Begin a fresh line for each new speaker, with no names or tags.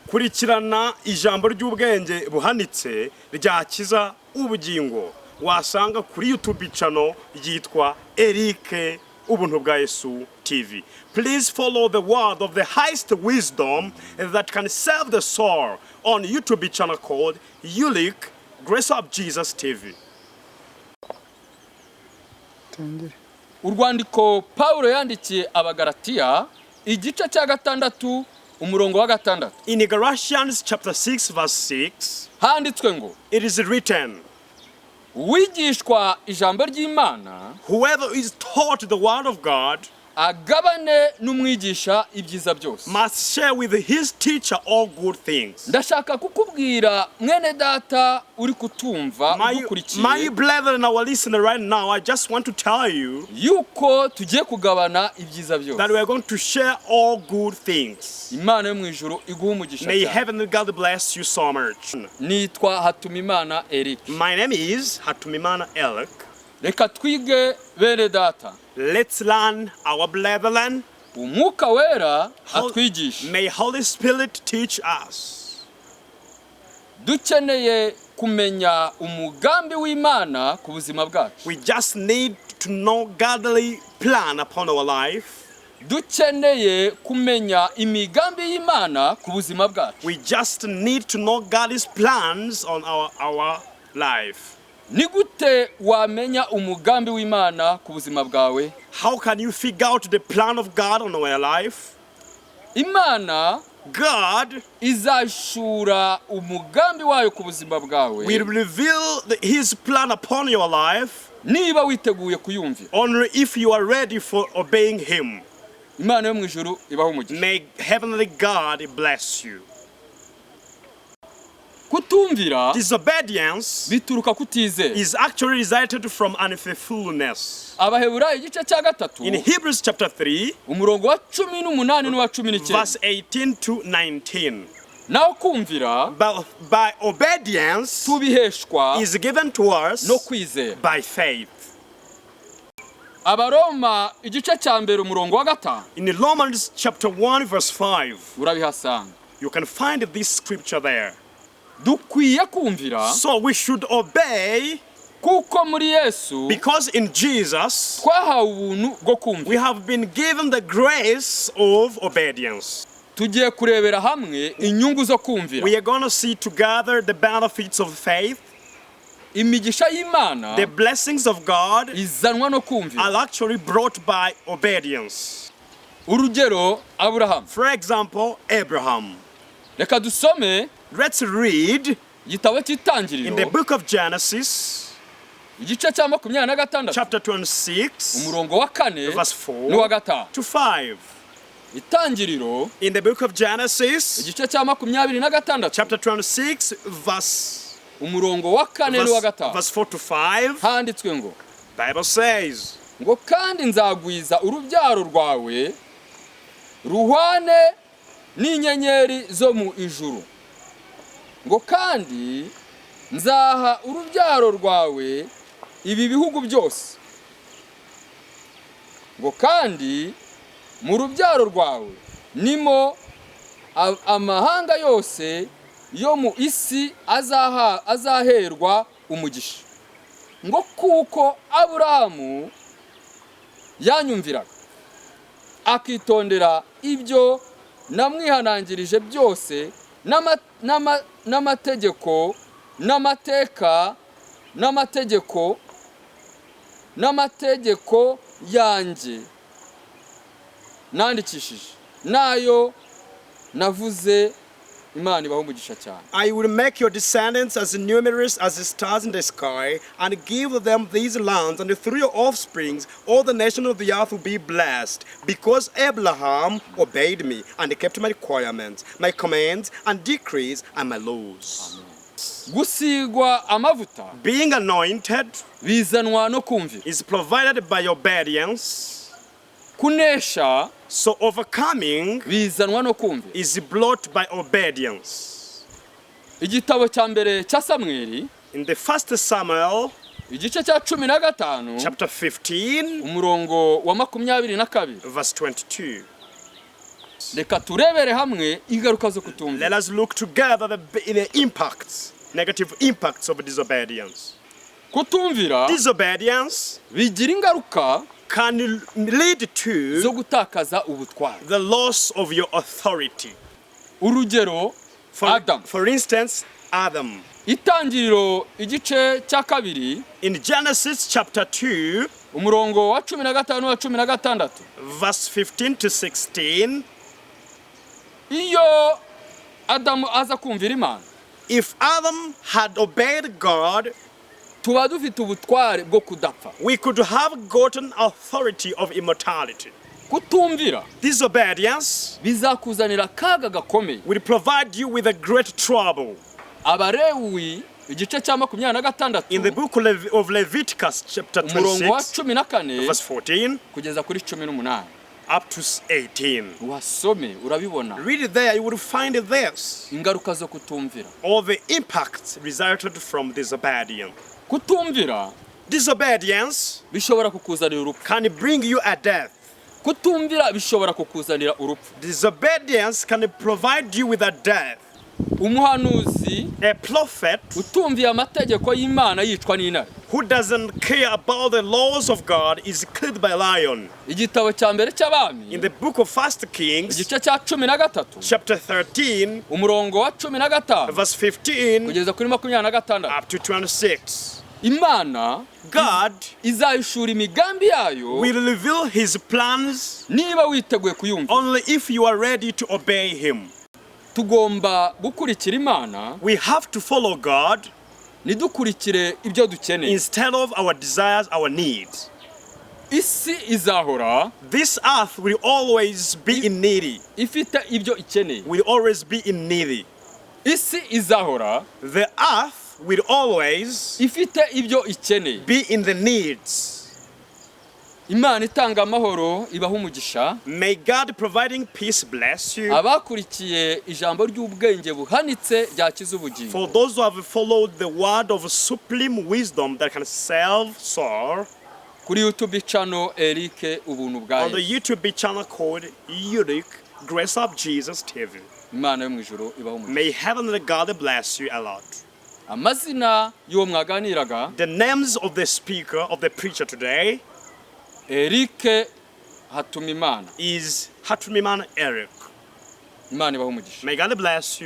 Kurikirana ijambo ry'ubwenge buhanitse ryakiza ubugingo wasanga kuri YouTube channel yitwa Eric Ubuntu bwa Yesu TV. Please follow the word of the highest wisdom that can save the soul on YouTube channel called Ulik Grace of Jesus TV.
Tangire.
Urwandiko Pawulo yandikiye Abagaratiya, igice cya 6, umurongo wa 6.
In Galatians chapter 6 verse 6,
Handitswe ngo:
it is written,
"Uwigishwa ijambo ry'Imana
"Whoever is taught the word of God
agabane n'umwigisha ibyiza byose."
must share with his teacher all good things."
Ndashaka kukubwira, mwene data uri kutumva, udukurikiye,
My brethren, our listener right now, I just want to tell you
yuko tugiye kugabana ibyiza byose.
that we are going to share all good things.
Imana yo mu ijuru iguhe umugisha
May
cyane.
Heavenly God bless you so much.
Nitwa Hatumimana Eric.
My name is Hatumimana Eric.
Reka twige, bene data.
Let's learn, our brethren.
Umwuka Wera atwigishe.
May Holy Spirit teach us.
Dukeneye kumenya umugambi w'Imana ku buzima bwacu.
We just need to know godly plan upon our life.
Dukeneye kumenya imigambi y'Imana ku buzima bwacu.
We just need to know God's plans on our life.
Ni gute wamenya umugambi w'Imana ku buzima bwawe?
How can you figure out the plan of God on our life?
Imana
God
izahishura umugambi wayo ku buzima bwawe
will reveal His plan upon your life
niba witeguye kuyumvira.
only if you are ready for obeying Him.
Imana yo mu ijuru ibahe umugisha.
May Heavenly God bless you.
Kutumvira
Disobedience
bituruka kutizera.
is actually resulted from unfaithfulness.
Abaheburayo igice cya 3,
In Hebrews chapter 3,
umurongo wa 18 n'uwa 19,
verse 18 to 19.
Naho kumvira
But by obedience
tubiheshwa
is given to us
no kwizera.
by faith.
Abaroma igice cya 1, umurongo wa 5,
In Romans chapter 1, verse 5,
urabihasanga.
you can find this scripture there.
Dukwiye kumvira
So we should obey
kuko muri Yesu
because in Jesus
twahawe ubuntu bwo
we
kumvira.
have been given the grace of obedience.
Tugiye kurebera hamwe inyungu zo kumvira.
We are going to see together the benefits of faith.
Imigisha y'Imana
The blessings of God
izanwa no kumvira.
are actually brought by obedience.
Urugero, Aburahamu.
For example, Abraham.
Reka dusome
Let's read
igitabo
in the
cy'Itangiriro,
book of Genesis,
igice cya 26,
chapter 26,
umurongo wa 4
verse 4
n'uwa 5.
to 5.
Itangiriro,
In the book of Genesis,
igice cya 26,
chapter 26, verse,
umurongo wa 4 n'uwa
verse,
5,
verse 4 to 5,
handitswe ngo:
Bible says,
Ngo kandi nzagwiza urubyaro rwawe ruhwane n'inyenyeri zo mu ijuru, ngo kandi nzaha urubyaro rwawe ibi bihugu byose, ngo kandi mu rubyaro rwawe nimo amahanga yose yo mu isi azaherwa umugisha, ngo kuko Aburahamu yanyumviraga akitondera ibyo namwihanangirije byose n'amategeko n'amateka n'amategeko yanjye nandikishije nayo navuze. Imana ibahe umugisha cyane.
"I will make your descendants as numerous as the stars in the sky, and give them these lands, and through your offsprings all the nations of the earth will be blessed, because Abraham obeyed me and kept my requirements, my commands and decrees, and my laws."
Gusigwa amavuta
Being anointed
bizanwa no kumvira.
is provided by obedience.
Kunesha
So overcoming
bizanwa no kumvira.
is brought by obedience.
Igitabo cya mbere cya Samweli,
In the first Samuel,
igice cya 15,
chapter 15,
umurongo wa 22,
verse 22.
Reka turebere hamwe ingaruka zo kutumvira.
Let us look together the impacts, negative impacts of disobedience.
Kutumvira
Disobedience
bigira ingaruka
can lead to
zo gutakaza ubutware.
The loss of your authority.
Urugero, Adamu.
For instance, Adam.
Itangiriro igice cya kabiri,
In Genesis chapter 2,
umurongo wa 15 wa 16,
verse 15 to 16,
iyo Adamu aza kumvira Imana,
if Adam had obeyed God,
tuba dufite ubutware bwo kudapfa.
We could have gotten authority of immortality.
Kutumvira
Disobedience
bizakuzanira akaga gakomeye.
Will provide you with a great trouble.
Abalewi igice cya 26,
In the book of Leviticus, chapter
umurongo wa
26,
14
verse 14
kugeza kuri 18,
up to 18.
Wasome urabibona.
Read it there, you will find this.
Ingaruka zo kutumvira.
All the impacts resulted from disobedience.
Kutumvira
Disobedience
bishobora kukuzanira urupfu.
Can bring you a death.
Kutumvira bishobora kukuzanira urupfu.
Disobedience can provide you with a death.
Umuhanuzi
A prophet
utumviye amategeko y'Imana yicwa n'intare.
Who doesn't care about the laws of God is killed by a lion.
Igitabo cya mbere cy'Abami,
In the book of First Kings,
igice cya 13,
chapter 13,
umurongo wa 15
verse 15
kugeza kuri 26,
up to 26.
Imana
God
izahishura imigambi yayo
will reveal his plans
niba witeguye kuyumva.
Only if you are ready to obey him.
Tugomba gukurikira Imana,
We have to follow God
ntidukurikire ibyo dukeneye.
Instead of our desires, our needs.
Isi izahora
This earth will always be in need.
ifite ibyo ikeneye.
Will always be in need.
Isi izahora
The earth will always
ifite ibyo ikeneye.
Be in the needs.
Imana itanga amahoro ibaha umugisha.
May God providing peace bless you.
Abakurikiye ijambo ry'ubwenge buhanitse ryakiza ubugingo
For those who have followed the word of supreme wisdom that can save soul
kuri YouTube channel Eric Ubuntu bwa
on the
Yesu.
YouTube channel called Unique Grace of Jesus TV.
Imana yo mu ijuru ibahe umugisha.
May Heavenly God bless you a lot.
Amazina y'uwo mwaganiraga,
The names of the speaker, of the preacher today,
Eric Hatumimana.
Is Hatumimana Eric.
Imana ibahe umugisha.
May God bless you.